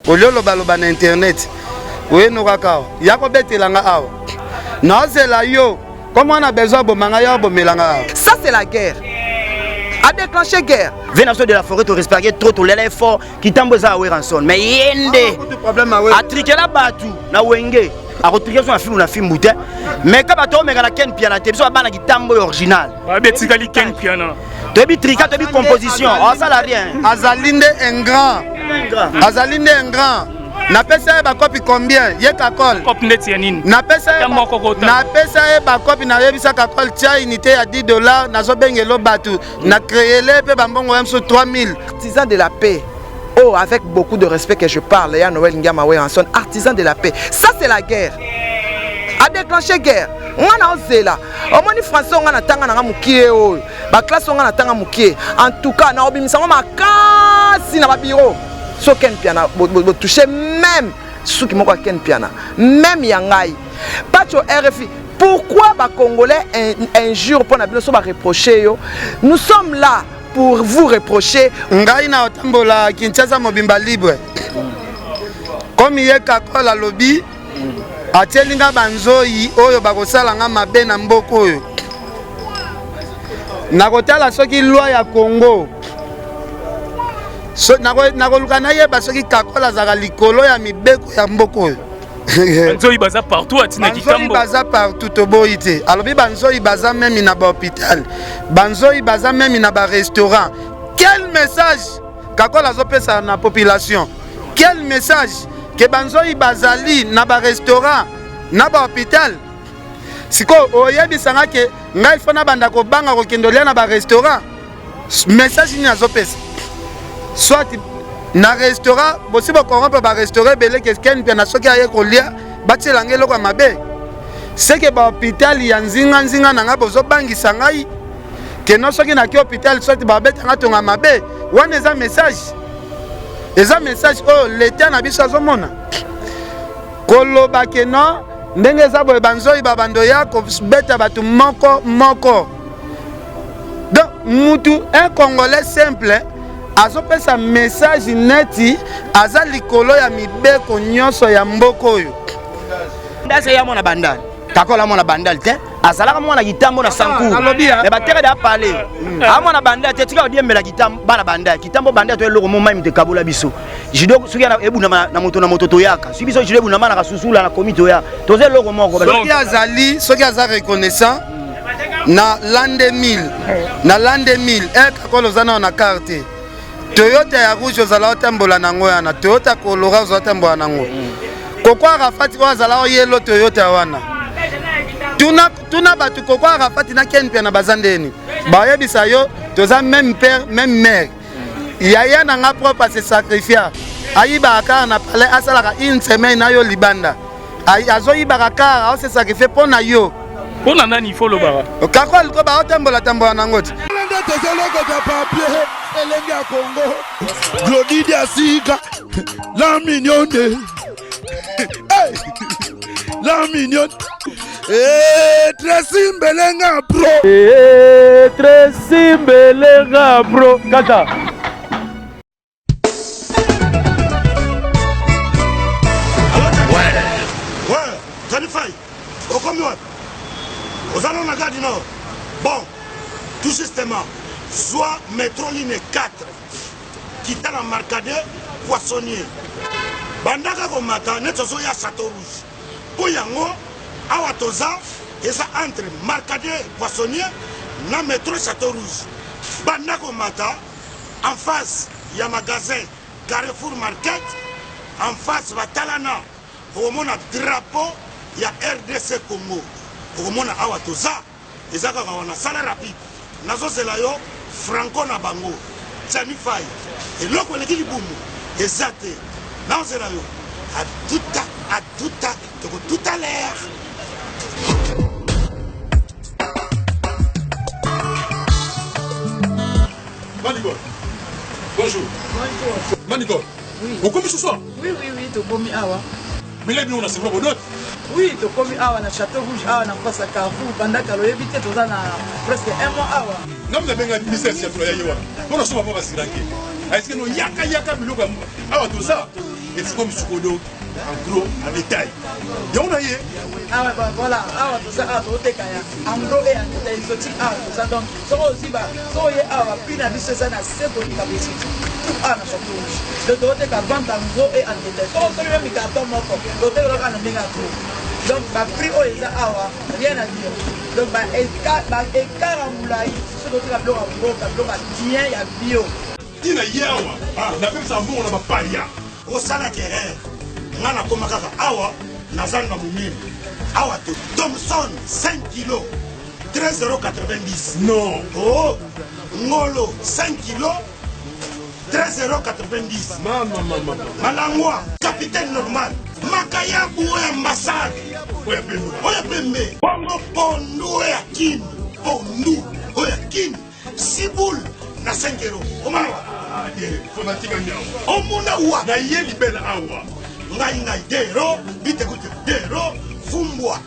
Olie olobaloba na internet oyeno kaka awa ya kobetela nga awa naozela yo comme wana besoin aboma nga yo abomela nga awa. Ça c'est la guerre. A déclencher guerre. Vena de la forêt to respecter trop to lela fort kitambo eza ya Werrason mais yende ah, atrikela batu na wenge akotrike biso na fimbu na fimbu te mais ka bato omeka na ken piana te biso babana kitambo oyo original babi etikali ken piana toyebi trika toyebi composition asala rien azali nde ingrand azali nde ingrand napesa ye bakopi combien ye kakol napesa ye bakopi nayebisa kakol tia unité ya 10 dollar nazobengelo bato na créele mpe bambongo ya mosusu 3000 artisan de la paix Oh, avec beaucoup de respect que je parle, ya Noël Ngiama Werrason, artisan de la paix. Ça, c'est la guerre. A déclenché guerre. nga na ozela omoni français nga natanga nanga mokie oyo baklasse nga natanga mokie en tout cas naobimisa ngo makasi na babiro so ken piana botouche même suki moko ya ken piana même ya ngai pacho rfi pourquoi bacongolais injure mpo na bino so bareproche yo nous sommes là pour vous reprocher ngai na otambola kinshasa mobimba libre comme ye kakol alobi atieli nga banzoi oyo bakosala nga mabe na mboka oyo nakotala soki loi ya congo so, nakoluka nayeba soki kakol azalaka likolo ya mibeko ya mboka oyo banzoi baza partout atina kitambo baza partout toboyi te alobi banzoi baza meme na bahôpital banzoi baza meme na barestaurant quel message kakol azopesa na population quel message ke banzoi bazali na barestaurant na bahôpital sikoyo oyebisa nga ke ngai fo nabanda kobanga kokende olia na barestaurant message nini azopesa soit na restaurant bosi bocorrompre barestaurant ebele ke ken mpe na soki aye kolia batiela ngai eloko ya mabe seke bahôpital ya nzinganzinga na ngai bozobangisa ngai keno soki naki hôpital soit babeta ngai tonga mabe wana eza message eza message oyo leta na biso azomona koloba ke non ndenge eza boye banzoi babando ya kobeta bato moko moko donc mutu un congolais simple azopesa message neti aza likolo ya mibeko nyonso ya mboka oyo ndase ya mwana bandal kakola mwana bandal te azalaka mwana kitambo na sanku me bateka da pale amwana bandal te tika odiembela kitambo bana bandal kitambo bandal to eloko mo mai moto ekabola biso judo soki ebunama na moto na moto toyaka soki biso judo ebunama na kasusula na komi toya toza eloko moko soki azali soki aza reconnaissant na l'an 2000 na l'an 2000 eh, kakolo oza nao na carte toyota ya rouge ozala otambola nango wana toyota colora ozala otambola nango koko arafati oyo azala oyelo toyota wana tuna, tuna bato koko arafati na ken mpe na baza ndeni bayebisa yo toza même père même mère yaya na nga propre ase sacrifia ayibaka kaka na palais asalaka une semaine na yo libanda azoyibaka kaka aose sacrifie mpo na yo mpo na nani ifo olobaka kako aliko baotambola tambola nango ti nde tozolokota papier elenge ya kongo glodi diasika la mignonne hey! la mignonne hey, Tracy Mbelenga pro hey, Tracy Mbelenga pro kaka okomi wapi oza nano na gare du nord bon tout justement zwa metro ligne 4 kita na marcade poissonnier bandaka komata neti ozoya chateau rouge mpo yango awa toza eza entre marcade poissonnier na metro chateau rouge banda komata en face ya magasin carrefour market en face batalana okomona drapeau ya rdc congo okomona awa toza eza kaka wana sala rapide nazozela yo franco na bango Gianni Fay eloko eleki libumu eza te nazozela yo atuta atuta toko tout à l'heure Manicole. Bonjour. Bonjour. Manicole. Oui. Okomi ce soir? Oui, oui, oui, tokomi awa. Mais là, on a seulement bonheur. Oui, tokomi awa na Château Rouge awa na face à Carrefour. Banda kala oyebi te toza na presque un mois awa. Nga mna benga ministère ya ya yewa. Pona soma pa basiranke. Est-ce que no yaka yaka biloko awa toza? Efungwami sikoyo donc en gros en détail. Yango na ye. Awa ba voilà, awa toza awa toteka ya en gros et en détail exotique awa toza donc soki ozwi ba soki oye awa prix na biso eza na se koleka boutique tout awa na Château Rouge. Donc toteka vente en gros et en détail. Soki osomi meme carton moko toteka kaka na ndenge ya gros. Donc ba prix oyo eza awa rien à dire. Donc ba écart ba écart ya molayi soki toteka biloko ya mboka biloko ya bien ya bio. Tina ye awa napesaka mbongo na bapaya. Osalaka erreur nga nakoma kaka awa na zando ya monene awa te Thomson 5 kilo 13,90 non oh ngolo 5 kilo 13,90 mama mama malangwa capitaine normal makayabu oyo ambassade oyo pembe bongo pondu oyo ya kin pondu oyo ya kin Siboule na 5 euros. Omona wa? Fanatique nyawa. Omona wa? Na ye libela awa. Ngai ngai 2 euros, bite kute 2 euros, fumbwa.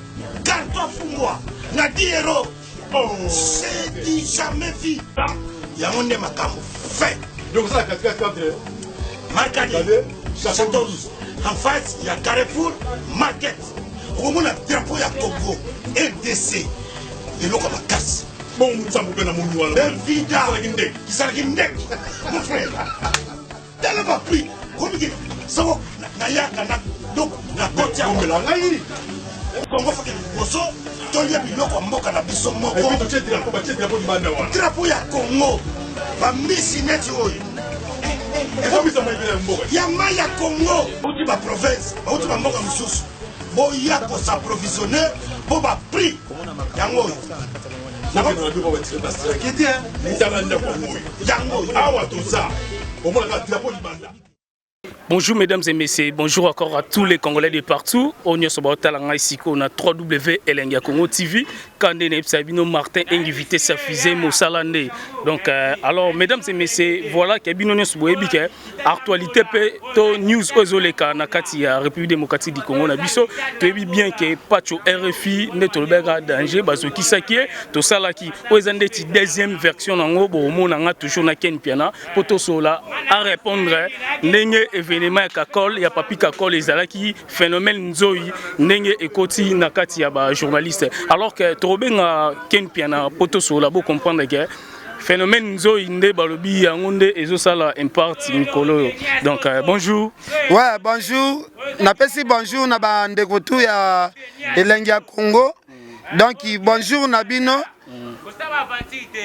Carton fumbwa na 10 euros. Oh. C'est du jamais vu. Yango nde makambo fait. Donc ça katikati entre Markadi, Château Rouge, en face ya Carrefour Market. Okomona drapeau ya Congo RDC eloko ya makasi. Bongo nsambo mpe namoni wana. Benvida. Ezalaki ndeke. Ezalaki ndeke. Mon frère. Tala ba prix. Komiki soko nayaka na donc na koti ya Bomela ngai. Congo faut que liboso tolia biloko ya mboka na biso moko. Et puis totie drapeau, batie drapeau libanda wana. Drapeau ya Congo. Ba mbisi neti oyo. Ekomisa mai ya mboka. Ya mai ya Congo. Bauti ba province, bauti ba mboka mosusu. Boya ko s'approvisionner po ba prix yango oyo. Awa toza omonaka drapeau libanda. Bonjour mesdames et messieurs, bonjour encore à tous les Congolais de partout. Oyo nyonso baotala ngai sikoyo na 3W Elengi ya Congo TV. Kande na yebisa bino Martin Engi vitesse ya fusée mosala nde. Donc alors mesdames et messieurs, voilà que bino nyonso boyebi que actualité pe to news oyo ezoleka na kati ya République démocratique du Congo na biso. Toyebi bien que Pacho RFI nde tolobaka danger bazokisaki ye, tosalaki oyo eza ndeti deuxième version nango bomona nga toujours na Ken Piana po tosola a répondre ndenge événement ya Kakol ya Papi Kakol ezalaki phénomène nzoi ndenge ekoti na kati ya ba journaliste alors que tokobenga Ken Piana po tosola bo comprendre que phénomène nzoi nde balobi yango nde ezosala impact mikolo oyo. Donc bonjour. Ouais, bonjour. Napesi bonjour na ba ndeko tu ya elengi ya Congo. Donc bonjour na bino.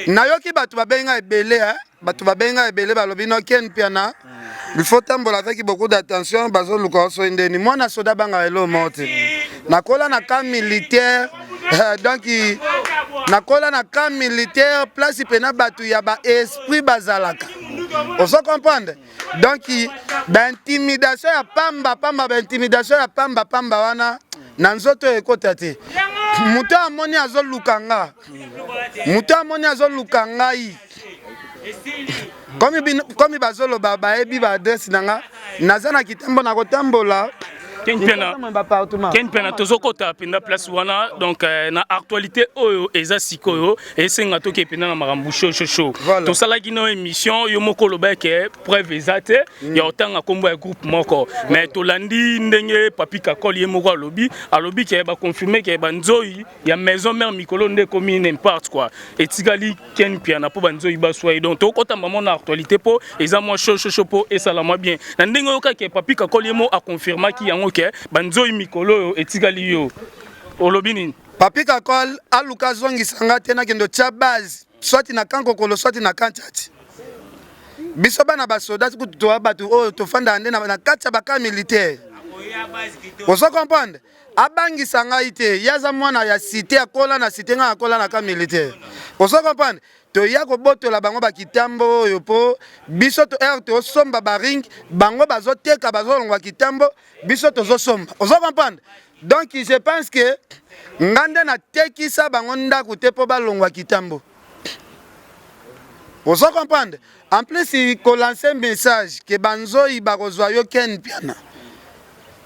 Nayoki bato babenga ebele hein? Bato babenga ebele balobi no Ken Piana. Il faut tambola avec beaucoup d'attention bazoluka oso ndeni. Mwana soda banga elo mote. Nakola na camp militaire donc nakola na camp militaire place pena bato ya ba esprit bazalaka. Ozo comprendre? Donc ba intimidation ya pamba pamba ba intimidation ya pamba pamba wana na nzoto ekota te. Moto amoni azoluka nga. Moto amoni azoluka ngai. Komi komi bazoloba bayebi ba adresse na nga naza na kitambo na kotambola. Ken Piana, Ken Piana tozokota mpenza place wana donc na actualité oyo eza sikoyo esenga toke mpenza na makambo chaud chaud chaud. Tosalaki na émission yo moko olobaki ke preuve eza te ya kotanga nkombo ya groupe moko mais tolandi ndenge Papi Kakol ye moko alobi alobi ke baconfirme ke banzoi ya maison mère mikolo nde ekomi n'importe quoi etikali Ken Piana po banzoi baswa ye donc tokota mama na actualité po eza mwa chaud chaud chaud po esala mwa bien na ndenge oyoka ke Papi Kakol ye mo aconfirmaki yango ke banzoi mikolo oyo etikali yo olobi nini? Papi Kakol aluka azongisa nga te nakende otia base soit na kankokolo soit na kantati. Biso bana basoda kutu toa bato oyo tofandaka nde na kati ya baka militaire. Ozo comprendre? Abangisa ngai te, ye aza mwana ya cité, akola na cité, ngai akola na camp militaire. Ozo comprendre? Toya kobotola bango ba kitambo oyo po biso to heure tosomba ba ring, bango bazoteka bazolongwa kitambo, biso tozosomba. Ozo comprendre? Donc je pense que nga nde natekisa bango ndako te po balongwa kitambo. Ozo comprendre? En plus ko lancer message que banzoi bakozwa yo Ken Piana.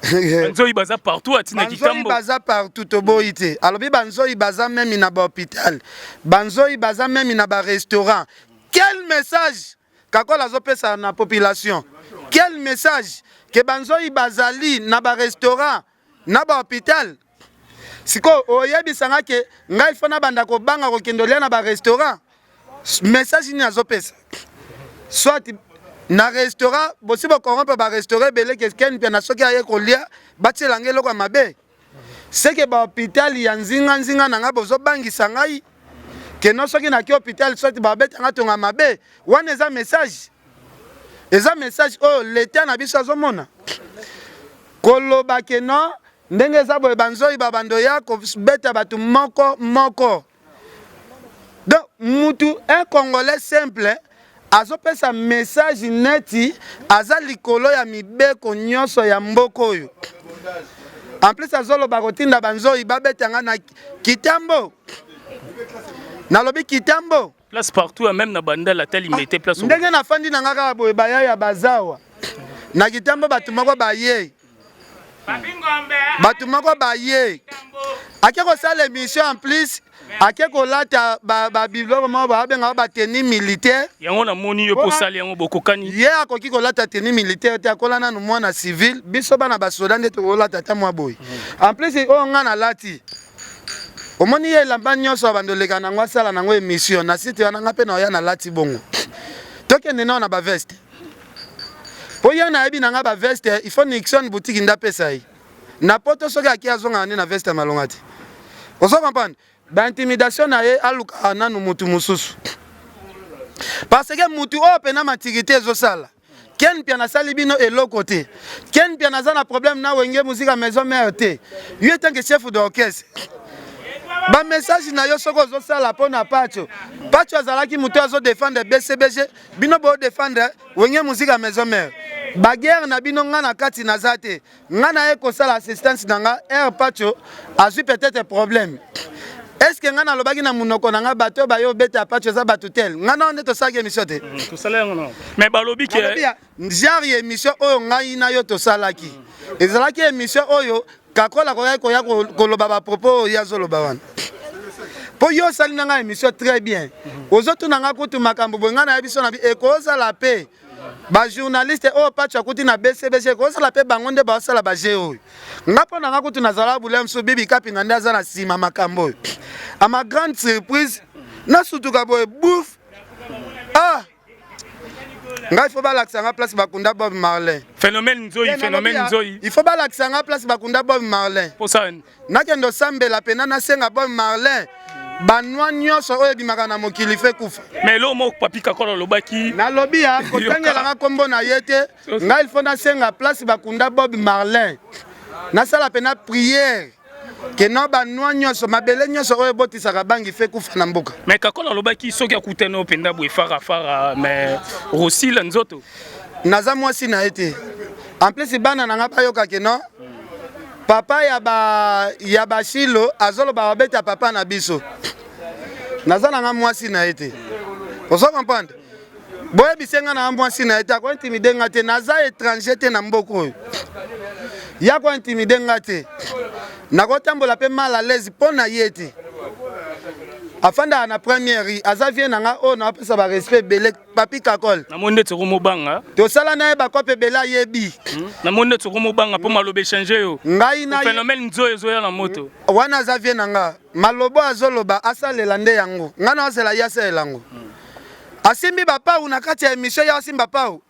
Banzoi baza partout atina kitambo. Banzoi baza partout toboyi te. Alobi banzoi baza meme na ba hôpital. Banzoi baza meme na ba restaurant. Quel message Kakol azopesa na population? Quel message ke banzoi bazali na ba restaurant na ba hôpital? Sikoyo oyebisa nga ke ngai fo nabanda kobanga kokende olia na ba restaurant? Message nini azopesa? Soit na restaurant bosi bocorrompre ba restaurant ebele ke Ken Mpiana soki aye kolia batiela ngai eloko ya mabe. Seke ba hôpital ya nzinga nzinga na ngai bozobangisa ngai ke no soki naki hôpital soit babeta nga tonga mabe. Wana eza message, eza message oyo l'etat na biso azomona koloba ke non ndenge eza boye banzoi babando ya kobeta bato moko moko. Donc mutu un congolais simple azopesa message neti aza likolo ya mibeko nyonso ya mboka oyo. En plus azoloba kotinda banzoi babeta nga na kitambo. Nalobi kitambo. Place partout même na Bandal ata limete place. Ndenge nafandi na nga kaka boye baya ya bazawa. Na kitambo bato moko baye. Bato moko baye. Ake kosala émission en plus ake kolata ba biloko moko babengaka ba tenue militaire. Yango namoni yo posali yango bokokani. Ye akoki kolata tenue militaire te, akola nanu mwana civil, biso bana basoda nde tokolata ata mwa boye. En plus oyo nga nalati omoni ye elamba nyonso abanda oleka nango asala nango émission na site wana nga mpe na oya nalati bongo. Tokende nao na ba veste. Po ye nayebi na nga ba veste, il faut Nixon boutique nde apesa ye. Na poto soki ake azongaka nde na veste ya malonga te. Ozo comprendre? Ba intimidation na ye alukaka nanu mutu mususu. Parce que mutu oyo pena maturité ezosala. Ken Mpiana asali bino eloko te. Ken Mpiana aza na problème na Wenge Musica Maison Mère te. Yo en tant que chef d'orchestre, ba message na yo soki ozosala mpo na Pacho. Pacho azalaki moto azo défendre BCBG, bino bo défendre Wenge Musica Maison Mère. Ba guerre na bino nga na kati naza te. Nga na ye kosala assistance na nga, air Pacho azui peut-être problème. Est-ce que nga nalobaki na munoko na nga bato baye obeta Pacho eza bato tel? Nga na nde tosalaki émission te. Tosala yango non. Mais balobi ke nalobi ya genre ya émission oyo ngai na yo tosalaki. Ezalaki émission oyo Kakola koya koya koloba ba propos oyo ye azoloba wana. Po yo osali na nga émission très bien. Ozotuna nga kutu makambo boye nga nayebi so na bi ekozala pe ba journaliste oyo Patsho akuti na BCBG ekozala pe bango nde baosala ba jeu oyo. Nga mpo na nga kutu nazala bula mosusu Bibi Kapinga nde aza na nsima makambo oyo. À ma grande surprise nasutuka boye bouf ah ngai il faut balakisa nga place bakunda Bob Marley. Phénomène Nzoyi, phénomène Nzoyi. Il faut balakisa nga place bakunda Bob Marley. Posa nakende osambela pena nasenga Bob Marley banwa nyonso oyo ebimaka na mokili fe kufa. Mais eloko moko Papi Kakol alobaki, nalobi ya kotangela nga kombo na ye te, ngai il faut nasenga place bakunda Bob Marley, nasala pena prière ke no banwa nyonso mabele nyonso oyo ebotisaka bangi fe kufa na mboka. Mais Kakol alobaki soki akutani oyo mpenza boye fara fara, mais rosila nzoto. Naza mwasi na ye te. En plus bana na nga bayoka ke no papa ya ba ya bashilo azoloba babeta papa na biso. Naza na nga mwasi na ye te. Ozo comprendre? Boyebise nga na mwasi na ye te, ako intimide nga te, naza étranger te na mboka oyo. Ya ko intimide nga te. Nakotambola pe mal à l'aise mpo na ye te. Afandaka na première rue, aza vie na nga oyo napesa ba respect ebele. Papi Kakol. Namoni neti okomobanga. Tosala na ye bakope ebele ayebi. Namoni neti okomobanga mpo maloba echange yo. Ngai na phénomène nzoyo ezoya na moto. Wana aza vie na nga. Malobo azoloba asalela nde yango. Ngai na azela ye asalela yango. Asimbi ba pau na kati ya émission ya asimba pau.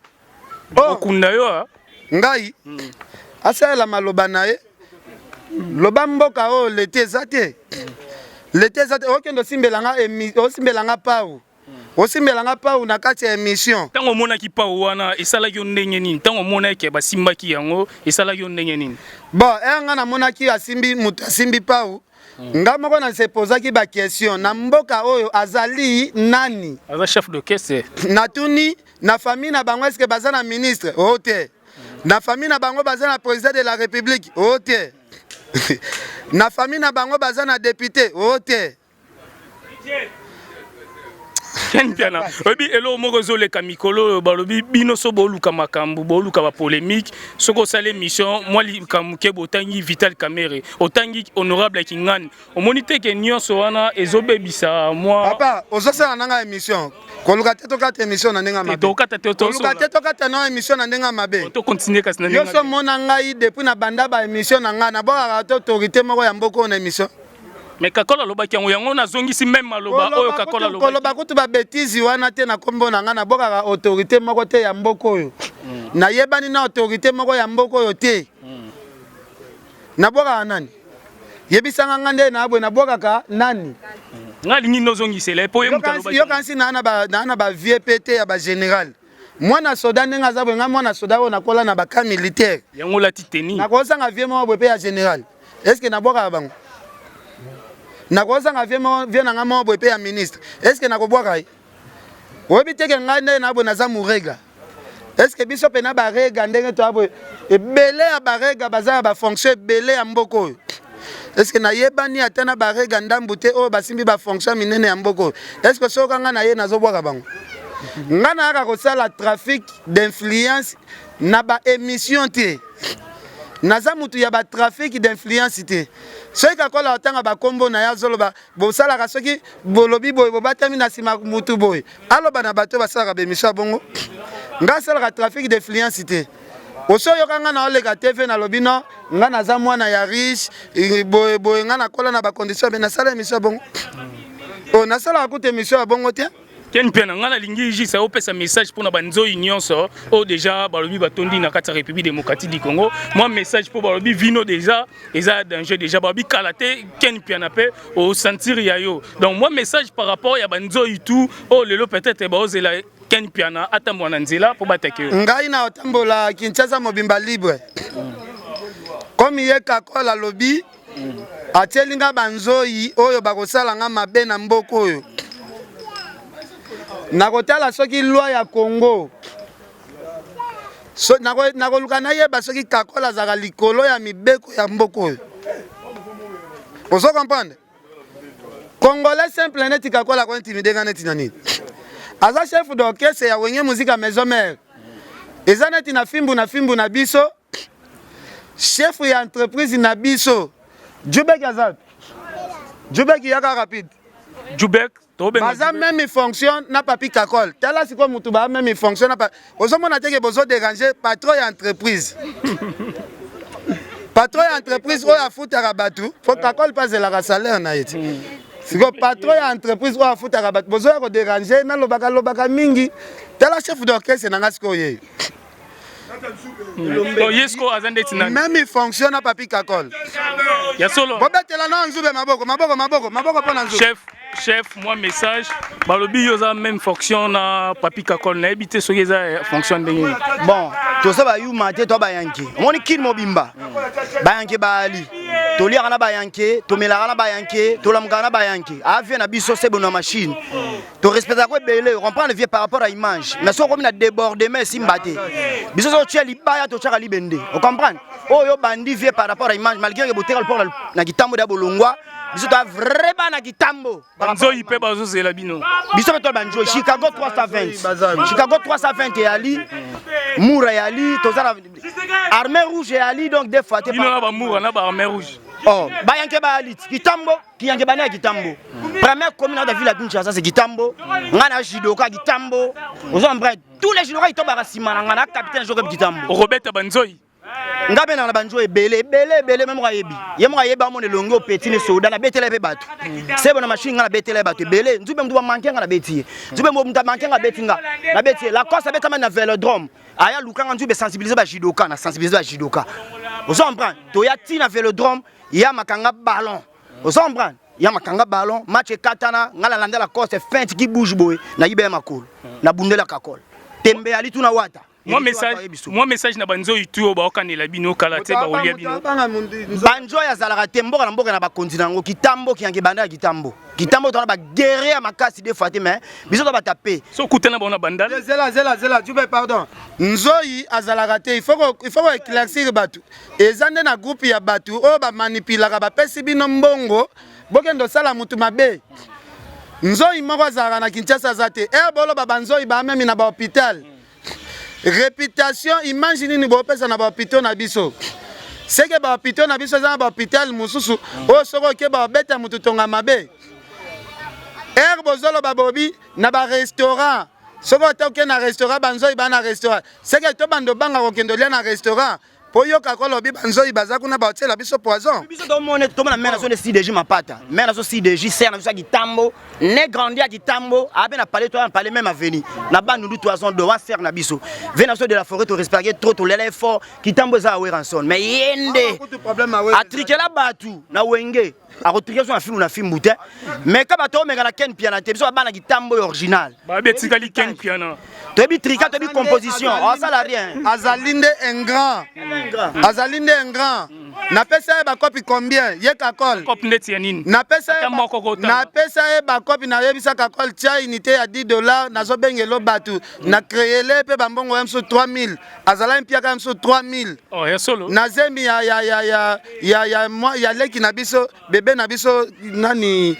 Oh. Okunda yo ah. Ngai asalela maloba na ye. Loba mboka oyo lete eza te. Lete eza te. Okende osimbela nga osimbela nga pau. Osimbela nga pau na kati ya émission. Tango omonaki pau wana esalaki yo ndenge nini? Tango omonaki basimbaki yango esalaki yo ndenge nini? Bon, eh nga namonaki asimbi mutu asimbi pau. Nga moko na se posaki ba question na mboka oyo azali nani? Aza chef d'orchestre. Natuni na famille na bango est-ce que baza na ministre? Oh te. Na famille na bango baza na président de la République? Oh te. Na famille na bango baza na député? Oh te. Ken Mpiana, oyebi eloko moko ezoleka mikolo oyo, balobi bino so boluka makambo, boluka bapolémique. Soki osali émission mwa likambo moke, botangi Vital Kamerhe, otangi honorable Kingani, omoni te ke nyonso wana ezobebisa mwa Papa, ozosala nanga émission, koluka te tokata émission na ndenge ya mabe. Tokata te. Koluka te tokata na émission na ndenge ya mabe. Tocontinue kasi na ndenge Yo so mona ngai depuis na banda ba émission na ngai, nabwakaka te autorité moko ya mboka oyo na émission. Mais Kakola alobaki yango, yango nazongisi même maloba oyo Kakola alobaki. Koloba kutu babêtises wana te na nkombo na ngai. Nabwakaka autorité moko te ya mboka oyo. Nayebani na autorité moko ya mboka oyo te. Nabwakaka nani? Yebisanga nga nde na boye, nabwakaka nani? Nga alingi nozongisela ye mpo ye moto alobaki. Yokanisi naa na bavie pe te ya bagénéral. Mwana soda ndenge aza boye, ngai mwana soda oyo nakola na bacamp militaire. Yango olati teni. Nakozanga vie moko boye mpe ya général, est ce que nabwakaka bango? Nakozanga vie na ngai moko boye mpe ya ministre, est ce que nakobwaka ye? Oyebi teke ngai ndenge na boye naza murega. Est ce que biso mpena barega ndenge toya boye, ebele ya barega baza ya bafonction ebele ya mboka oyo, est ce que nayebani ata na barega ndambu te oyo basimbi bafonction minene ya mboka oyo? Est ce que soki ngai na ye nazobwaka bango? Ngai nayaka kosala trafic d'influence na baémission te. Naza mutu ya batrafic d'influence te. Soki Kakola otanga bakombo na ye, azoloba bosalaka, soki bolobi boye, bobatami na nsima mutu boye, aloba na bato basalaka baémission ya bongo. Ngai asalaka trafic d'influence te. Osi oyoka ngai na oleka TV nalobi no ngai naza mwana ya riche boye boye, ngai nakola na bacondition be, nasala émission ya bongo? Oyo nasalaka kuta émission ya bongo te. Ken Mpiana, ngai nalingi juste opesa message mpona banzoi nyonso oyo déjà balobi batondi na kati ya République démocratique du Congo. Mwa message mpo balobi vino déjà eza danger, déjà balobi kala te Ken Mpiana mpe osentir ya yo. Donc mwa message par rapport ya banzoi tout oyo lelo peut-être baozela Ken Mpiana atambola na nzela mpo batake yo. Ngai na otambola Kinshasa mobimba libre. Comme ye Kakola alobi atieli nga banzoi oyo bakosala nga mabe na mboka oyo, nakotala soki loi ya Congo so, nakoluka nayeba soki Kakola azalaka likolo ya mibeko ya mboka oyo. Ozo comprendre? Congolais simple neti Kakola akointimide nga neti na nini? Aza chef d'orchestre ya Wenge Musica Maison Mère. Eza neti na fimbu na fimbu na biso, chef ya entreprise na biso Jubek aza. Jubek, yaka rapide. Jubek. Baza même fonction na Papi Kakol. Tala sikoyo, mutu baa même fonction na ozomona teke bozoderange patron ya entreprise, patron ya entreprise oyo afutaka bato, po Kakol mpe azelaka salaire na ye ti. Sikoyo patron ya entreprise oyo afutaka bato, bozoya koderange. Nalobaka lobaka mingi. Tala chef d'orchestre na nga sikoyo ye. Ye sikoyo aza ndeti nani? Même fonction na Papi Kakol. Ya solo. Bobetela na Nzube maboko, maboko, maboko, maboko mpo na Nzube. Chef, chef, mwa message. Balobi yo oza même fonction na Papi Kakol, nayebi te soki eza fonction ndenge nini. Bon, toza bayuma te, to bayanke. Omoni kini mobimba bayanke baali, toliaka na bayanke, tomelaka na bayanke, tolamukaka na bayanke. Avie na biso se bono ya machine, torespectaka ebele, comprendre vie par rapport à image. Mais soki okomi na débordement, esimba te. Biso soki otia libaya, totiaka libende, ocomprendre? Oyo bandi vie par rapport à image, malgré ke boteka lopoko na kitambo ya bolongwa, biso toa vraiment na kitambo. Banzoi mpe bazozela bino. Biso mpe toa banzoi. Chicago 320, Chicago 320 eyali, Mura eyali, toza na Armée rouge eyali, donc deux fois te. Bino na bamura na baarmée rouge. Oh, bayanke bayali kitambo, kiyanke bana ya kitambo. Première commune ya ville ya Kinshasa, c'est Kitambo. Nga na judoka Kitambo, ozo comprendre? Tous les judoka kitobaka nsima na nga na capitaine Jokeb Kitambo. Okobeta banzoi. Nga mpe na banjo ebele ebele ebele. Me moko ayebi, ye moko ayebi, amona elongi opeti ne soda. Nabetela ye mpe bato sebo na machine. Nga nabetela ye bato ebele. Nzube mutu bamanke nga, nabeti ye. Nzube mutu amanke nga, abeti nga, nabeti ye. Lacoste abetama na Vélodrome, aya lukanga Nzube, sensibiliser bajudoka, na sensibiliser bajudoka, ozo comprendre? Toya ti na Vélodrome, ya makanga ballon, ozo comprendre? Ya makanga ballon, match ekatana. Nga nalanda Lacoste, feinte qui bouge boye, nayiba ye makolo, nabundela Kakol. Tembe ali tuna wata. Mwa message na banzoi tu oyo baokanela bino, kala te bakolia bino. Banzoi azalaka te. Mboka na mboka na bakonzi na yango. Kitambo kiyanke banda ya kitambo, kitambo tona baguerre ya makasi deux fois te, mais biso to batape. So okutana bango na Bandal. Zela, zela, zela, Jube, pardon. Nzoi azalaka te. Il faut koéclaircir bato. Eza nde na groupe ya bato oyo bamanipulaka, bapesi bino mbongo, bokende osala mutu mabe. Nzoi moko azalaka na Kinshasa aza te. Heure boloba ba nzoi ba meme na ba hôpital. Reputation, image nini bopesa na ba hôpitaux na biso? Seke ba hôpitaux na biso eza na ba hôpital mosusu oyo soki oke ba beta mutu tonga mabe. Heure bozoloba bobi na ba restaurant soki ata oke na restaurant ba nzoi ba na restaurant seke tobanda obanga kokende olia na restaurant Po yoka ko lobi ba nzoyi baza kuna ba tiela biso poison. Biso to mone to mona mère na so ne CDJ mapata. Mère na so CDJ sœur na biso ya kitambo, ne grandi ya kitambo, abe na palais toi na palais même avenue. Na bandundu toi son do wa sœur na biso. Ve na so de la forêt to respecter trop to lela fort kitambo eza Werrason. Mais yende. Atrikela batu na wenge. Akotrike so na fimbu na fimbu te. Mais ka bato omeka na Ken Piana te biso bana kitambo original. Ba betikali Ken Piana. Toyebi trika toyebi composition asala rien. Azali nde ingrat. Azali nde ingrat. Napesa ye bakopi combien ye kakol. Kopi ndeti ya nini? Napesa ye napesa ye bakopi nayebisa kakol tia unité ya 10 dollars nazobengelo bato na créele mpe bambongo ya mosusu 3000 azalaki mpiaka ya mosusu 3000 oh, ya solo na zemi ya, ya, ya, ya, ya, ya, ya, ya leki na biso bebe na biso nani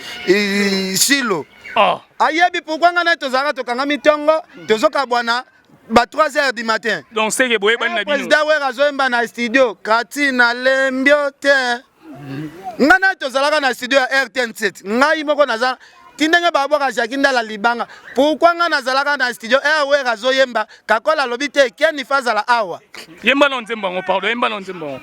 silo oh. Ayebi pourquoi nga naye tozalaka tokangami tongo tozokabwana ba 3 heures du matin. Donc c'est que boyebani na bino. Président Wera azoyemba na studio kati na lembio te. Nga naye tozalaka na studio ya RTN 7. Ngai moko naza ti ndenge babwaka Jacques Ndala libanga. Pourquoi nga nazalaka na studio R Wera azoyemba Kakola alobi te Ken fa azala awa. Yemba na nzembo yango pardon, yemba na nzembo yango.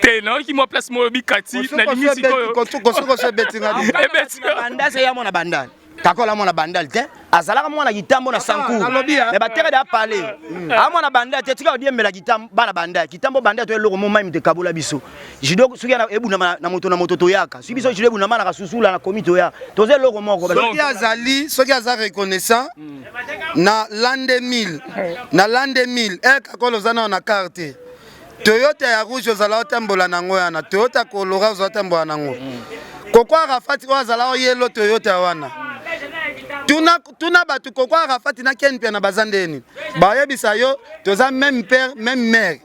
Te nayoki mwa place moko bikati nalingi sikoyo. Kosukosu ebeti nga. Ebeti. Bandal ya mwana bandal. Kakola mwana bandal te. Azalaka mwana kitambo na sanku. Mais batere da parler. A mwana bandal te tika odiembela kitambo bana bandal. Kitambo bandal to eloko mo mai mte kabola biso. Judo soki ana ebuna na moto na moto toyaka. Soki biso judo ebuna na kasusula na komi toya. Toza eloko moko. Soki azali soki aza reconnaissant na l'an 2000 na l'an 2000 eh kakolo oza nao na carte Toyota ya rouge ozala otambola nango wana Toyota colora ozala otambola nango Koko Arafat oyo azala oyelo Toyota wana tuna, tuna bato Koko Arafat na Ken Mpiana baza ndeni bayebisa yo toza même père même mère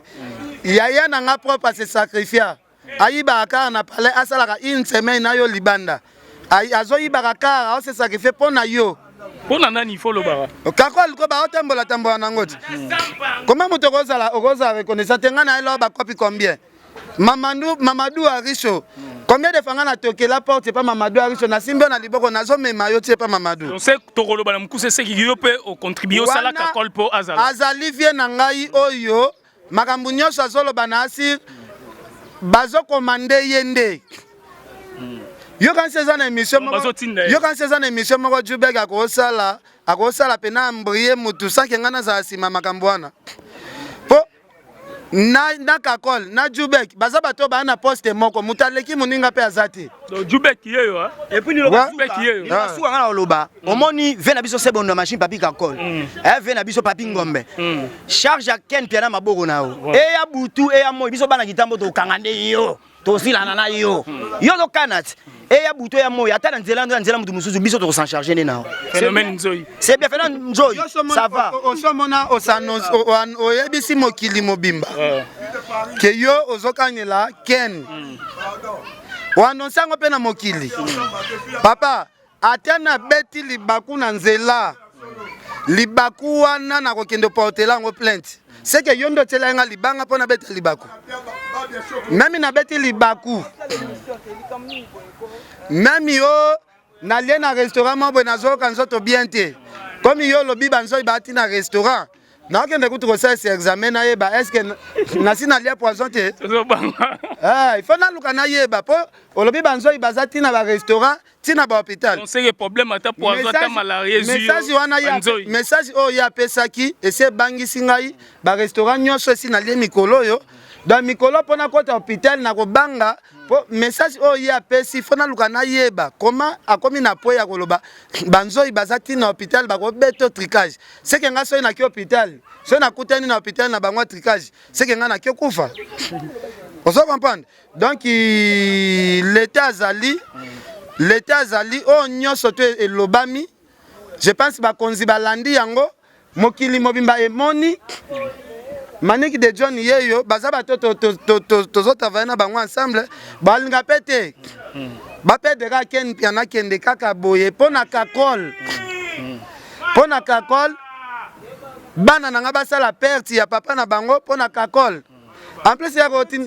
yaya na nga propre ase sacrifia ayibaka kaka na palais asalaka une semaine na yo libanda azoyibaka kaka aose sacrifie mpo na yo mpo na nani ifo olobaka kako aliko baotambola tambola nango ti koma moto okozala okozala reconnaissant te ngai na ye loa bakopi combien Mamadou, Mamadou Aricho combien de fois ngai natokela porte epa Mamadou Aricho nasimbi yo na liboko nazomema yo ti epa Mamadou se tokoloba na mokuse seki yo mpe ocontribue osalaka kol mpo azala azali vie na ngai oyo makambo nyonso azoloba na asir bazokomande ye nde yokanisi eza na émission moko yokanisi eza na émission moko Jubek akosala akosala pena ambrie mutu sans que ngai nazala nsima makambo wana po na, na Kakol na Jubek baza bato baa na poste moko moto aleki moninga mpe aza te Jubek yeyo et puis Jubek yeyo suka nga na oloba omoni ve na biso sebondo ya machine papi Kakol eh ve na biso papi Ngombe charge ya Ken Piana maboko na yo eya butu eya moi biso bana kitambo tokanga nde yo tosilana na yo yo ozokana ti eya butu eya moi ata na nzela na nzela moto mosusu biso tokosan charge nde na yo phénomène nzoi c'est bien phénomène nzoi ça va osomona oyebisi mokili mobimba ke yo ozokanela Ken oannonce yango mpe na mokili papa ata nabeti libaku na nzela libaku wana nakokende portela yango plainte seke yo nde otyela nga libanga mpo nabeta libaku meme nabeti libaku meme yo nalie na restaurant moko boye nazoyoka nzoto bien te komi yo olobi banzoi baati na restaurant nakende kutu kosalisa examen nayeba est ce que nasi nalia poison te eh, il faut naluka nayeba mpo olobi banzoi baza ntina ba restaurant ntina ba hôpital message wana message oyo ye apesaki esi ebangisi ngai ba restaurant nyonso esi nalie mikolo oyo donc mikolo mpo nakota hôpital nakobanga mpo message oyo ye apesi fo naluka nayeba koma akomi na po ya koloba banzoi baza ntina hôpital bakobeta tricage seke ngai soki naki hôpital soki nakutani na hôpital na bango ya tricage seke ngai naki okufa ozo comprendre donc l'état azali l'état azali oyo nyonso to elobami je pense bakonzi balandi yango mokili mobimba emoni Manick de John yeyo baza bato tozotravaille na bango ensemble balinga mpe te. Baperdre kaka Ken Mpiana akende kaka boye mpo na kakol. Mpo na kakol bana na nga basala perte ya papa na bango mpo na kakol. En plus ya kotin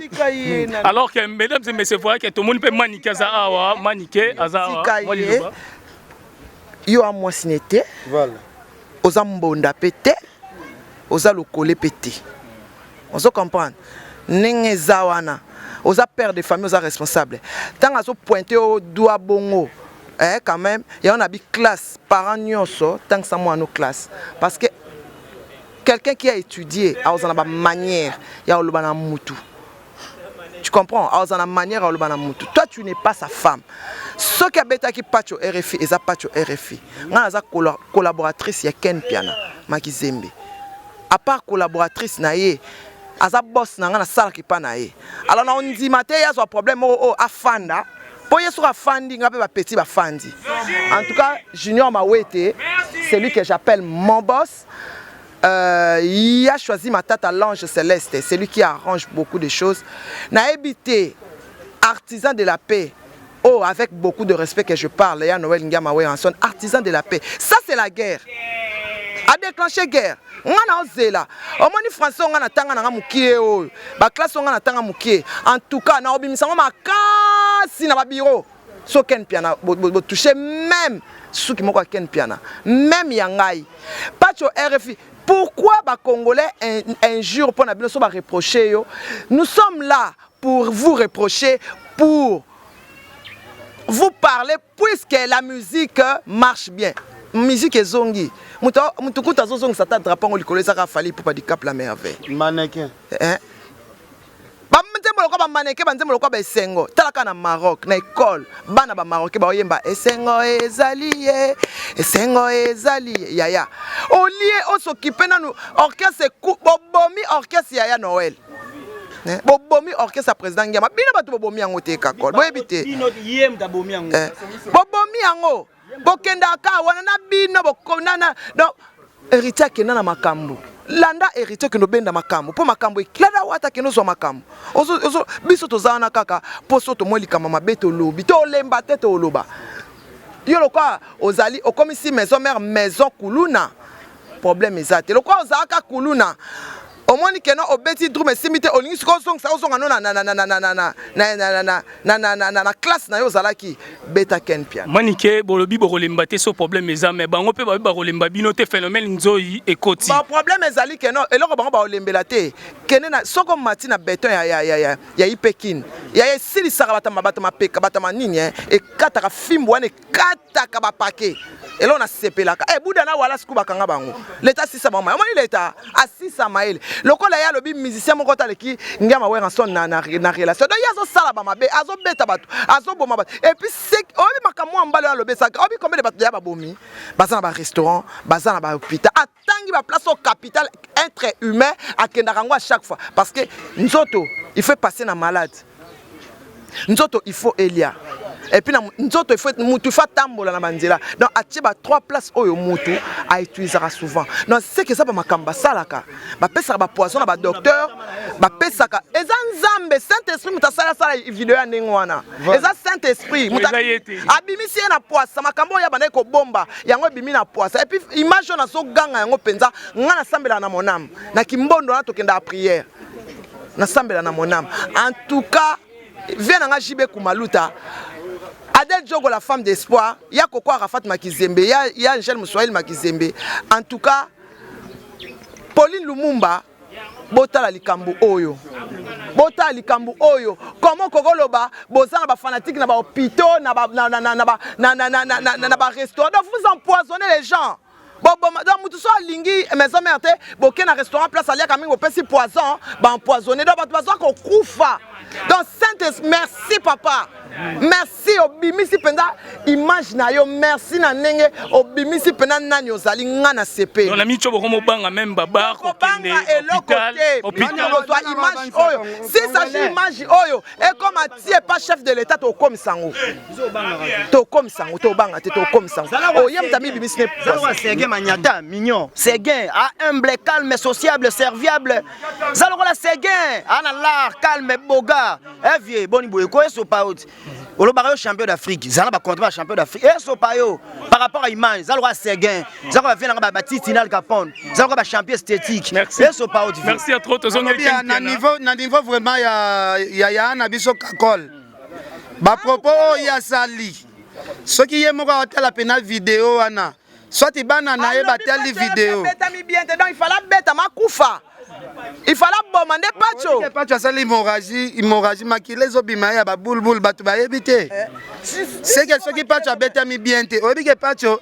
Alors que mesdames et messieurs, voyez que tout le monde peut manike aza awa, manike aza awa. Yo a mwasi ne te. Voilà. Oza mbonda pe te. Oza lokole pe te. Ozo comprendre? Ndenge eza wana. Oza père de famille, oza responsable. Tango azo pointer au doigt bongo. Eh quand même, ya on a bi classe, parents nyonso, tant que ça moi no classe. Parce que quelqu'un qui a étudié, aza na ba manière ya oloba na mutu. Tu comprends? Aza na manière ya oloba na mutu. Toi tu n'es pas sa femme. Soki abetaki Pacho RFI, eza Pacho RFI. Nga naza collaboratrice ya Ken Piana, Makizembe. À part collaboratrice na ye, aza boss na nga nasalaka epa na ye. Alors na ondima te ye azwa problème moko oyo afanda, po ye soki afandi nga pe ba petit bafandi. En tout cas, Junior Mawete, c'est lui que j'appelle mon boss. Il a choisi ma tata l'ange céleste, c'est lui qui arrange beaucoup de choses. Nayebi te, artisan de la paix. Oh, avec beaucoup de respect que je parle, ya Noël Ngiama Werrason, artisan de la paix. Ça c'est la guerre. A déclenché guerre. Nga na ozela. Omoni français nga na tanga na nga mukie oyo. Ba classe nga na tanga mukie. En tout cas, na obimisa ngo makasi na ba bureau. So Ken Piana bo, bo, bo toucher même suki moko ya Ken Piana, même ya ngai. Pacho RFI, pourquoi ba Congolais injure pona bino so ba reprocher yo? Nous sommes là pour vous reprocher, pour vous parler puisque la musique marche bien. Musique ezongi. Mutu mutu kuta azozongisa ata drapeau ngo likolo ezaka Fally Ipupa du Cap la merveille. Mannequin. Hein? Ba nzembo lokola ba mannequin, ba nzembo lokola ba esengo. Tala kaka na Maroc, na école, bana ba Marocain baoyemba esengo ezali ye, esengo ezali ye. Yaya. Au lieu o s'occuper nanu orchestre bobomi orchestre yaya Noël. Eh, bobomi orchestre ya président Ngiama. Bino bato bobomi yango te kakol. Boyebi te. Bino ye mutu abomi yango. Eh, bobomi yango. Bokendaka wana na bino bokona na donc héritier akenda na makambo. Landa héritier okende obenda makambo mpo makambo eklada wata akende ozwa makambo. Ozo, ozo, biso toza wana kaka mpo so tomoi likambo mabe tolobi tolemba te toloba. Yo lokola ozali okomisi maison mère maison kuluna problème eza te. Lokola ozalaka kuluna omoni keno obeti drum esimbi te olingi sikoyo ozongisa ozonga no na classe na yo ozalaki beta Ken Piana. Manike bolobi bokolemba te so problème eza mais bango pe babi bakolemba bino te phénomène nzoyi ekoti. Ba problème ezali keno eloko bango bakolembela te kende na soko mati na beton ya ya ya ya ya ipekin ya esilisaka bato bato mapeka bato manini eh ekataka fimbu wana kataka ba paquet eloko nasepelaka eh buda na wala siku bakanga bango leta asisa bango mayele omoni leta asisa mayele lokola ye alobi musicien moko taleki ngiama Werrason na, na, na relation donc ye azosala ba mabe azobeta bato azoboma bato et puis oyebi makambo ya mbala oyo alobi esaka oyebi combien de bato ya babomi baza na ba restaurant baza na ba hôpital atangi ba place au capital être humain akendaka yango à chaque fois parce que nzoto il faut passer na malade nzoto il faut elia et puis na nzoto il faut mutu il faut atambola na banzela donc atie ba trois places oyo mutu a utilisaka souvent donc c'est que eza ba makambo basalaka bapesaka ba poison na ba docteur bapesaka eza nzambe saint esprit mutu asala sala video ya ndenge wana eza saint esprit mutu abimisi ye na poisa makambo oyo abandaki kobomba yango ebimi na poisa et puis image oyo nazoganga yango mpenza nga nasambelaka na mon âme na kimbondo wana tokendaka prière nasambela na mon âme en tout cas vie na nga JB Kumaluta Adèle Djogo la femme d'espoir ya Koko Arafat Makizembe ya ya Angèle Muswahili Makizembe en tout cas Pauline Lumumba botala likambo oyo botala likambo oyo comment kokoloba boza na ba fanatique na ba hôpitaux na ba na na na na na na na na na ba restaurant donc vous empoisonnez les gens boboma donc mutu so alingi maison mère te boke na restaurant place aliaka mingi bopesi poison ba empoisonné donc bato bazwa kokufa donc saint merci papa merci obimisi mpenza image na yo merci na ndenge obimisi mpenza nani ozali nga na sepeli na micho bokomobanga meme babar kokende eloko te kozwa image oyo si s'agit image oyo ekoma tie pa chef de l'état tokomisa yango tokomisa yango tobanga te tokomisa yango oye moto amibimisi ne Seguin Manyata mignon Seguin a humble calme sociable serviable za lokola Seguin ana l'art calme boga eh vieux boni boye ko esopa oti. Olobaka yo champion d'Afrique, zala ba contrat champion d'Afrique. Esopa yo par rapport à image, zala lokola Seguin, zala lokola ba vieux na nga ba Titi Al Capone, zala lokola ba champion esthétique. Esopa yo. Merci à trop tozongeli na niveau na niveau vraiment ya ya ya na biso Kakol. Ba propos oyo asali. Soki ye moko atala pena video wana soit bana na ye batali video. Betami bien te donc il fallait beta makufa. Il fallait boma nde Pacho. Pacho asali hémorragie, hémorragie makila ezobima ye ya ba boule boule bato bayebi te. Seke soki Pacho abetami bien te, oyebi ke Pacho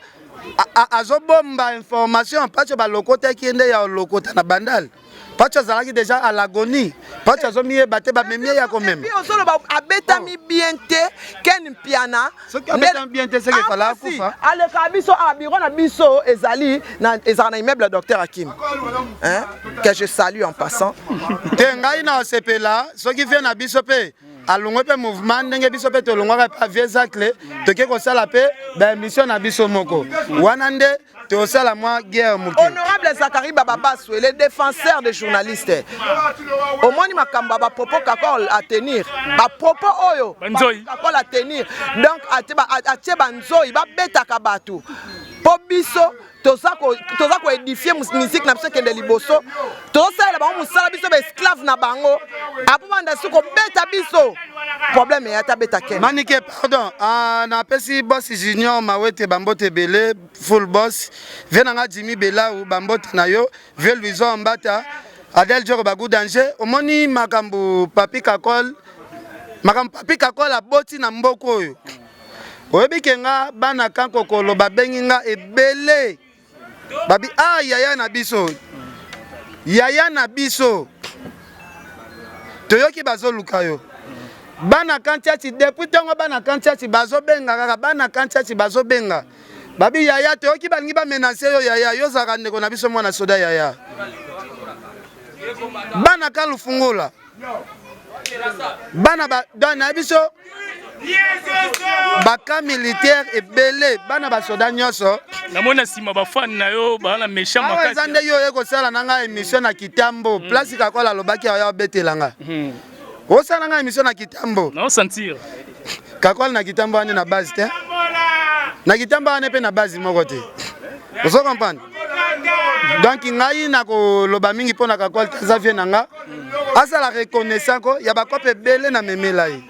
azobomba information. Pacho balokotaki ye nde ya olokota na Bandal. Pacho azalaki déjà à l'agonie. Pacho azomiyeba te, bamemi ye ya komema. Puis ozoloba abetami bien te Ken Mpiana. Soki abetami bien te, seke fala akufa. Aleka biso a bureau na biso ezali na ezala na immeuble docteur Hakim. Hein? Que je salue en passant. Te ngai na osepela soki vie na biso pe alongwe pe mouvement ndenge biso pe tolongwaka pa vieux Zacle toke kosala pe ba émission na biso moko. Wana nde tosala mwa guerre moke. Honorable Zacharie Bababaswe, le défenseur des journalistes. Omoni makambo ba propos Kakol à tenir. Ba propos oyo Kakol à tenir. Donc atie ba nzoi ba betaka bato. Po biso toza ko toza ko édifier musique na biso kende liboso. Tozosalela bango mosala biso ba esclave na bango. Apo banda su kobeta biso. Problème ya ta beta ken. Manike pardon, ah, na pesi boss Junior Mawete bambote ebele full boss. Vie na nga Jimmy Belau bambote na yo, vie Louison Mbata, Adèle Djoko Bagou danger. Omoni makambo Papi Kakol, makambo Papi Kakol aboti na mboka oyo. Oyebi ke nga bana kankokolo babengi nga ebele. Babi ah yaya na biso. Yaya na biso. Toyoki bazoluka yo. Bana kantiati depuis ntongo bana kantiati bazobenga kaka bana kantiati bazobenga. Babi yaya toyoki balingi ba menacer yo yaya yo ozalaka ndeko na biso mwana soda yaya. Bana kan lufungola. Bana ba donc na biso baka militaire ebele bana basoda nyonso namoni na nsima bafani na yo baa na méchant makasi eza nde yo oye kosala na ngai émission na kitambo mm. place kakola alobaki ayo abetela nga mm. osala ngai émission na kitambo nao sentir kakola na kitambo wana na base te na kitambo wana mpe na base moko te ozo comprendre donc ngai nakoloba mingi mpo na kakola te aza vie na nga azala reconnaissant ko ya bakope ebele na memela ye.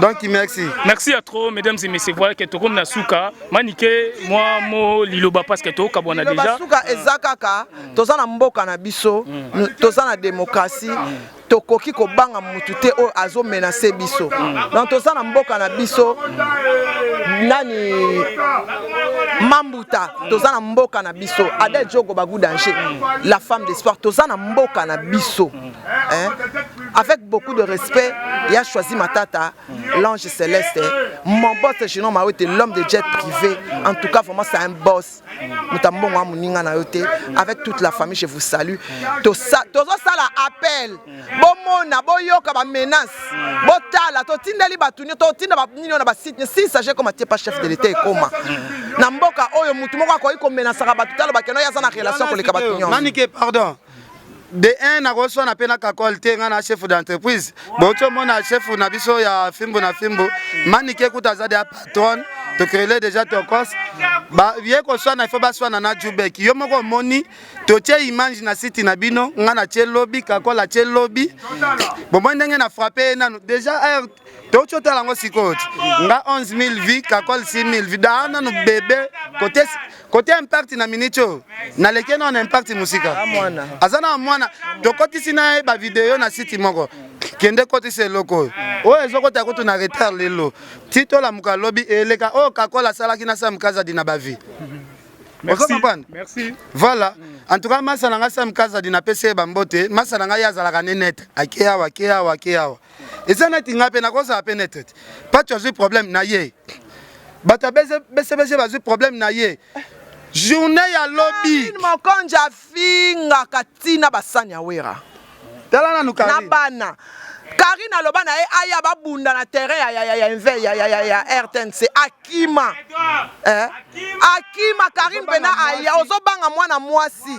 Donc merci. Merci à trop mesdames et messieurs. Voilà que tokomi na suka. Manike moi mo liloba parce que tokabwana déjà. Suka eza kaka toza na mboka na biso, toza na démocratie. Tokoki kobanga mutu te oyo azo menacer biso. Donc toza na mboka na biso nani Mambuta, toza na mboka na biso. Adèle Djogo Bagou danger, la femme d'espoir, toza na mboka na biso. Hein? Avec beaucoup de respect, il a choisi Matata, l'ange céleste. Mon boss, Junior Mawete, l'homme de jet privé. En tout cas, vraiment, c'est un boss. Mutambongo Muninga na yote. Avec toute la famille, je vous salue. Toza sala appel. Bomona, boyoka ba menace. Botala, totindeli batu nyo, totinda ba nino na ba site. Si s'agit comme pas chef de l'État et comment. Na mboka oyo mutu moko akoki komenasaka batu talo bakeno ya za na relation koleka batu nyonso. Manike, pardon. De un nakoswana mpe na kakol te ngai na chef d'entreprise bouti omona chef na biso ya fimbu na fimbu manike kuta aza deya patronne tocrele déjà tokos ye koswana ifo baswana na jubek yo moko omoni totie image na site na bino ngai natie lobi kakol atie lobi bomoni ndenge na frappe ye nanu déjà touti otala yango sikoyo ti nga 11000 vie kakol 6000 vie daa nanu bebe kote kote impact na minute oyo naleki nano na impact mosika aza na mwana tokotisi na ye bavideo na site moko kende kotisa eloko oyo oyo ezokota kutu na retard lelo ti tolamuka lobi eleka oyo kakol asalaki na sam kazadi na bavie. Ozo comprendre? Merci. Voilà. En tout cas, masa na nga Sam Kazadi na pesi ye bambote, masa na nga ye azalaka ne net. Ake awa, ake awa, ake awa. Eza neti nga pe nakozala pe net. Pacho azwi problème na ye. Bato ya BCBG bazwi problème na ye. Journée ya lobi. Carine Mokonzi afingaka tina basani ya Wera. Tala nanu Carine. Na bana. Karine aloba na ye aya babunda na terrain ya, ya, ya, ya, ya, ya, ya, ya RTNC akima eh? Akima Karine mpena aya ozobanga mwana mwasi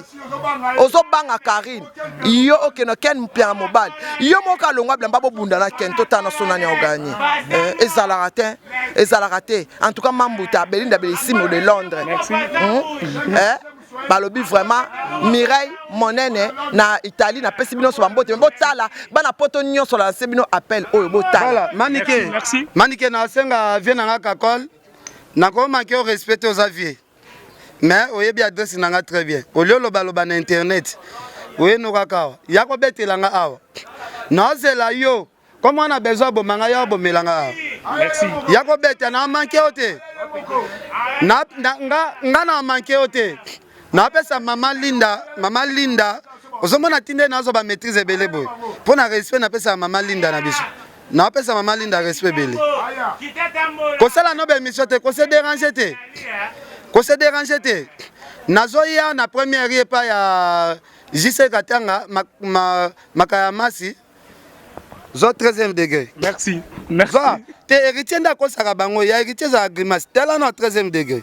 ozobanga Karine yo okende Ken Mpiana mobali yo moko alongwa bilamba bobunda na Ken totana so nani oganye eh, ezalaka te ezalaka te. En tout cas Mambuta Belinda Belissimo de Londres. Merci. Eh? Balobi vraiment Mireille Monene na Italie napesi bino nyonso bambote me botala bana poto nyonso na lance bino appel oyo botala. Voilà, Manike. Merci. Manike nasenga vie na nga Kakol. Nakomaki yo respecte oza vie. Mais oyebi adresse na nga très bien. Olio loba loba na internet. Oye no kaka awa. Ya kobetela nga awa. Naozela yo. Comme on a besoin bomanga nga ya bomela nga awa. Merci. Ya kobeta na manke yo te. Na, na nga nga na manke yo te. Napesa mama Linda, mama Linda. Ozomona tinde nazo ba maîtrise ebele boye. Mpo na respect napesa mama Linda na biso. Napesa mama Linda respect ebele. Kosala no ba émission te, kose déranger te. Kose déranger te. Nazoya na première rue epai ya JC Katanga Makaya Masi. Zo 13e degré. Merci. Merci. Zo te héritier nde akosaka bango ya héritier ezala grimace tala na 13e degré.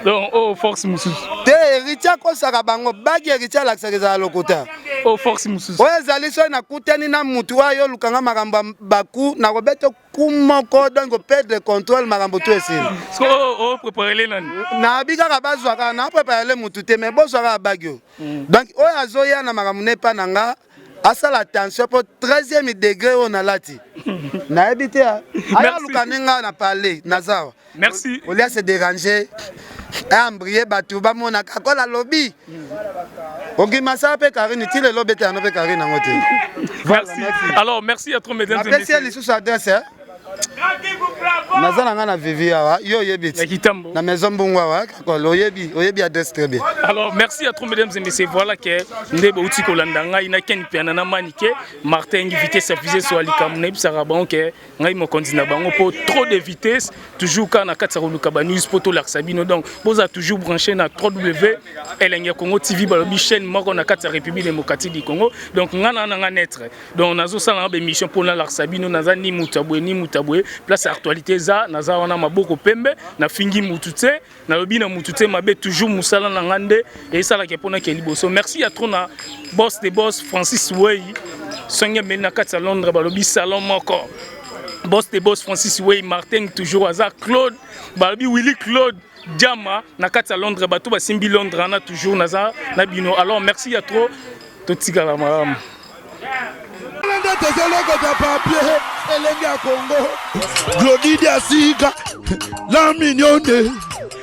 Donc oh force mosusu. Te héritier akosaka bango bagi héritier alakisaka ezala lokuta. Oh force mosusu. Oyo ezali soki nakutani na mutu oyo olukanga makambo ya baku nakobeta ku moko donc perdre contrôle makambo to esili. So oh préparer le nani? Nabi kaka bazwa kaka na préparer le mutu te mais bozwa kaka bagi oyo. Donc oyo azoya na makambo ne epa na nga asala attention po 13e degré oyo nalati nayebi te aya luka nde nga na parler naza awa. Merci. Olia se déranger embrouiller bato bamonaka kola lobi okimasa mpe Karine ti lelo obeta yango mpe Karine yango te. Merci. Alors merci à trop mesdames et napesi ye messieurs. lisusu adresse eh? Naza na nga na Vivi awa yo oyebi Na Kitambo. Na maison Mbungu awa Kakol oyebi oyebi adresse très bien. Alors merci à trop mesdames et messieurs. Voilà que nde bouti kolanda ngai na Ken Piana na Manike Martin vitesse ya fusée so likambo na yebisaka bango ke ngai mokonzi na bango po trop de vitesse toujours kaka na kati ya koluka ba news po tolakisa bino. Donc boza toujours branché na 3W Elengi ya Congo TV balobi chaîne moko na kati ya République démocratique du Congo. Donc nga na nga naître. Donc nazosala na ba émission po nalakisa bino naza ni mutu ya boye ni mutu ya boye place ya actualité eza naza wana maboko pembe nafingi mutu te nalobi na mutu te mabe toujours mosala na nga nde esalaka mpona ke liboso. Merci ya trop na boss de boss Francis Wey songe ameli na kati ya Londres balobi salon moko boss de boss Francis Wey Martin toujours aza Claude balobi Willy Claude Diama na kati ya Londres bato basimbi Londres wana toujours naza na bino. Alors merci ya trop totikala malamu. Nde tozolokota papier elenge ya Congo Glodi Diasika la mignonne.